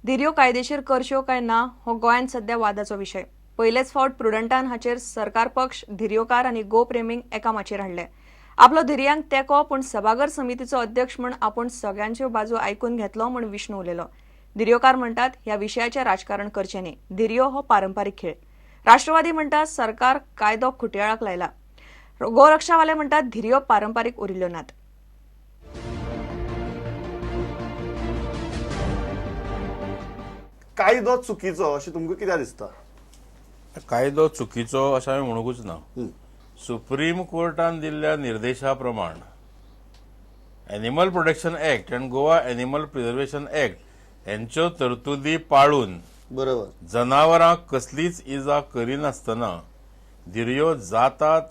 धिरयो कायदेशीर करच्यो काय ना हो गोंयांत सध्या वादाचो विशय. पयलेच फावट प्रुडंटान हाचेर सरकार पक्ष, धिरयोकार आनी गोप्रेमींक एका माचयेर हाडले. आपलो धिरयांक तेंको, पूण सभाघर समितीचो अध्यक्ष म्हूण आपूण सगळ्यांच्यो बाजू आयकून घेतलो म्हूण विष्णू उलयलो. धिरयोकार म्हणटात, ह्या विशयाचें राजकारण करचें न्ही, धिरयो हो पारंपारीक खेळ. राष्ट्रवादी म्हणटात, सरकार कायदो खुटयाळाक लायला. गोरक्षावाले म्हणटात, धिरयो पारंपारीक उरिल्ल्यो नात. कायदो चुकीचो अशें तुमकां कित्याक दिसता? कायदो चुकीचो अशें हांवें म्हणूंकच ना. सुप्रीम कोर्टान दिल्ल्या निर्देशा प्रमाण animal protection act आनी गोवा एनिमल प्रिजर्वेशन एक्ट हेंच्यो तरतुदी पाळून जनावरांक कसलीच इजा करिनासतना धिरयो जातात,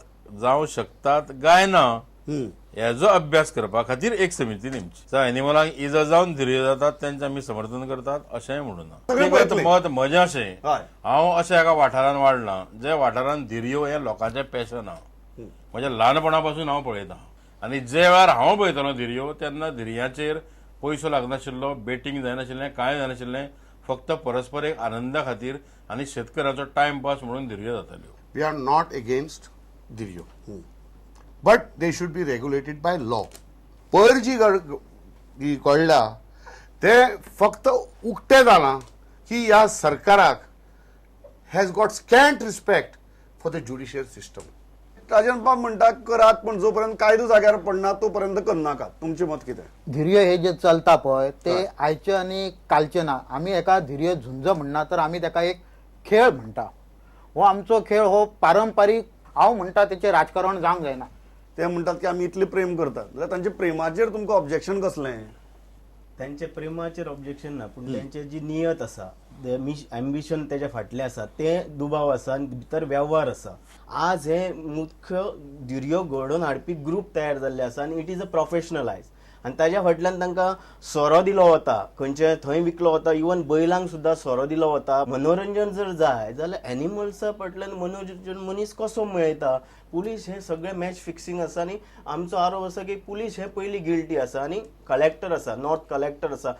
जावं शकतात काय ना, हेजो अभ्यास करपा खातीर एक समिती नेमची. एनिमलांक इजा जावन धिरयो जातात तेंचे आमी समर्थन करतात अशेंय म्हणूना. सगळें व्यक्तिगत पळयतलें. मत म्हजें अशें, हांव अशें एका वाठारान वाडलां जे वाठारान धिरयो हें लोकांचें पॅशन आहा. म्हज्या ल्हानपणा पासून हांव पळयतां आनी जे वेळार हांव पळयतालो धिरयो तेन्ना धिरयांचेर पयसो लागनाशिल्लो, बेटींग जायनाशिल्लें, कांय जायनाशिल्लें, फक्त परस्पर एक आनंदा खातीर आनी शेतकऱ्याचो टायमपास म्हणून धिरयो जाताल्यो. We are not against धिरयो, but they should be regulated by law. पयर जी घडल्या ते फक्त उक्तें जालां की ह्या सरकाराक has got scant respect for the judicial system. Rajan बाब म्हणटा करात, पूण जोपर्यंत कायदो जाग्यार पडना तोपर्यंत करनाकात. तुमचें मत कितें? धिरयो हे जे चलता पळय ते आयचे आनी कालचे ना. आमी एका धिरयो झुंज म्हणना, तर आमी ताका एक खेळ म्हणटा. हो आमचो खेळ हो पारंपारीक. हांव म्हणटा तेचें राजकारण जावंक जायना. ते म्हणटात की आमी इतले प्रेम करतात, जाल्यार तांच्या प्रेमाचेर तुमकां ऑब्जेक्शन कसलें? त्यांच्या प्रेमाचेर ऑब्जेक्शन ना, पूण त्यांची जी नियत आसा, एम्बिशन तेच्या फाटलें आसा, ते दुबाव आसा आनी भितर वेव्हार आसा. आज हे मुख्य धिरयो घडोवन हाडपी ग्रूप तयार जाल्ले आसा आनी it is a professionalise आनी ताज्या फाटल्यान तांकां सोरो दिलो वता, खंयचे थंय विकलो वता, इवन बैलांक सुद्दां सोरो दिलो वता. मनोरंजन जर जाय जाल्यार एनिमल्सा फाटल्यान मनोरंजन मनीस कसो मेळयता? पुलीस हे सगळे मॅच फिक्सिंग आसा आनी आमचो आरोप आसा की पुलीस हे पयली गिल्टी आसा आनी कलेक्टर आसा, नॉर्थ कलेक्टर आसा.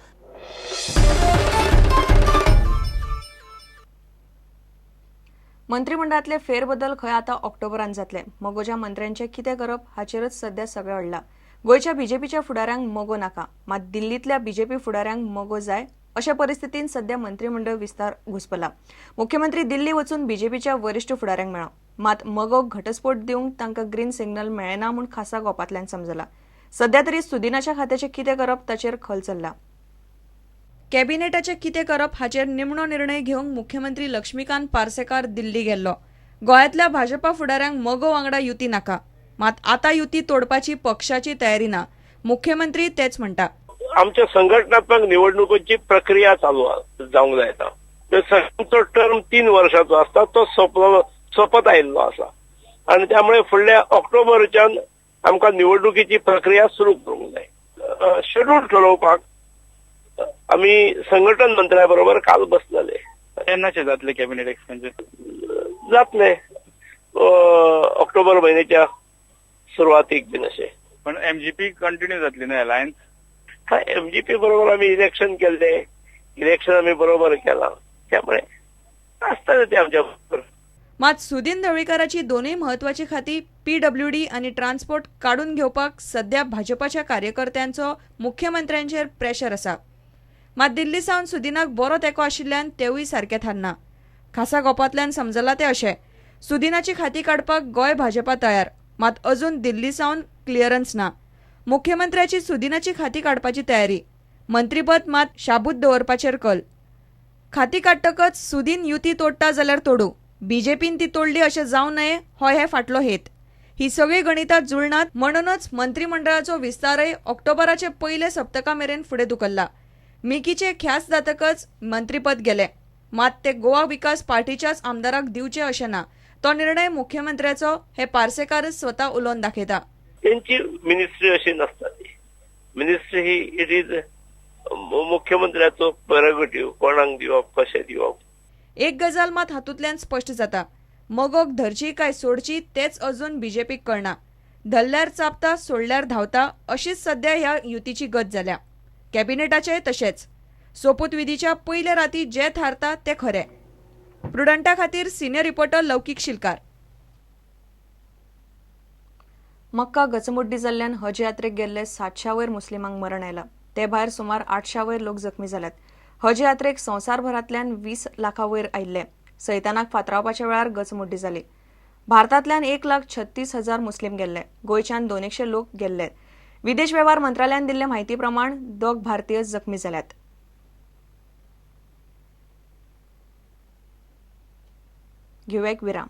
मंत्रिमंडळातले फेरबदल खंय आतां ऑक्टोबरान जातले. मगोच्या मंत्र्यांचें कितें करप हाचेरच सध्या सगळें अडलां. गोंयच्या बीजेपीच्या फुडाऱ्यांक मगो नाका, मात दिल्लींतल्या बीजेपी फुडाऱ्यांक मगो जाय. अशा परिस्थितीन सध्या मंत्रिमंडळ विस्तार घुसपला. मुख्यमंत्री दिल्ली वचून बीजेपीच्या वरिश्ठ फुडाऱ्यांक मेळ्ळो, मात मगोक घटस्फोट दिवंक तांकां ग्रीन सिग्नल मेळना म्हूण खासा गोपांतल्यान समजला. सध्या तरी सुदिनाच्या खात्याचें कितें करप ताचेर खल चल्ला. कॅबिनेटाचें कितें करप हाचेर निमणो निर्णय घेवंक मुख्यमंत्री लक्ष्मीकांत पार्सेकार दिल्ली गेल्लो. गोंयांतल्या भाजपा फुडाऱ्यांक मगो वांगडा युती नाका, मात आतां युती तोडपाची पक्षाची तयारी ना, मुख्यमंत्री तेच म्हणटा. आमच्या संघटनात्मक निवडणुकीची प्रक्रिया चालू जावंक जाय. आतां सगळ्यांचो टर्म 3 वर्षाचो आसता, तो सोंपत आयिल्लो आसा आनी त्यामुळे फुडल्या ऑक्टोबरच्यान आमकां निवडणुकीची प्रक्रिया सुरू करूंक जाय. शेड्यूल ठरोवपाक आमी संघटन मंत्र्या बरोबर काल बसलेले. केन्नाचे जातले कॅबिनेट एक्सपेन्शन? जातले ऑक्टोबर म्हयन्याच्या सुरवातीक बीन अशें. पण एमजीपी कंटिन्यू जातली न्हय अलायन्स? हा, एमजीपी बरोबर आमी इलेक्शन केल्ले, इलेक्शन आमी बरोबर केलां, त्यामुळे आसतले ते आमच्या बरोबर. मात सुदिन ढवळीकाराची दोनूय म्हत्वाची खाती पीडब्ल्यूडी आनी ट्रान्सपोर्ट काडून घेवपाक सध्या भाजपाच्या कार्यकर्त्यांचो मुख्यमंत्र्यांचेर प्रेशर आसा. मात दिल्ली सावन सुदिनाक बरो तेंको आशिल्ल्यान तेवूय सारके थारना. खासा गोपांतल्यान समजलां तें अशें, सुदिनाची खाती काडपाक गोंय भाजपा तयार, मात अजून दिल्ली सावन क्लियरन्स ना. मुख्यमंत्र्याची सुदिनाची खाती काडपाची तयारी, मंत्रीपद मात शाबूत दवरपाचेर कल. खाती काडटकच सुदीन युती तोडटा जाल्यार तोडू, बीजेपीन ती तोडली अशें जावं नये हो हे फाटलो हेत. ही सगळीं गणितां जुळनात म्हणूनच मंत्रिमंडळाचो विस्तारय ऑक्टोबराचे पयले सप्तका मेरेन फुडें धुकल्ला. मिकीचे ख्यास जातकच मंत्रीपद गेलें, मात ते गोवा विकास पार्टीच्याच आमदाराक दिवचे अशें ना. तो निर्णय मुख्यमंत्र्याचो हे पार्सेकारच स्वता उलोवन दाखयता. त्यांची मिनिस्ट्री अशी नासता. ती मिनिस्ट्री he it is मुख्यमंत्र्याचो प्रेरोगेटिव्ह, कोणाक दिवप कशें दिवप. एक गजाल मात हातूंतल्यान स्पश्ट जाता, मगोक धरची काय सोडची तेच अजून बीजेपीक कळना. धरल्यार चापता, सोडल्यार धांवता अशीच सध्या ह्या युतीची गत जाल्या. कॅबिनेटाचेय तशेंच. सोपूतविधीच्या पयल्या राती जे थारता ते खरें. प्रुडंटा खातीर सिनियर रिपोर्टर लौकीक शिलकार. मक्का गचमुड्डी जाल्ल्यान हज यात्रेक गेल्ले 700 वयर मुस्लिमांक मरण आयलां. ते भायर सुमार 800 वयर लोक जखमी जाल्यात. हज यात्रेक संवसारभरांतल्यान 20 लाखां वयर आयिल्ले. सैतानाक फातरावपाच्या वेळार गचमुड्डी जाली. भारतांतल्यान 1,36,000 मुस्लीम गेल्ले. गोंयच्यान 200 लोक गेल्ले. विदेश वेव्हार मंत्रालयान दिल्ले म्हायती प्रमाण 2 भारतीय जखमी जाल्यात. घेवया एक विराम.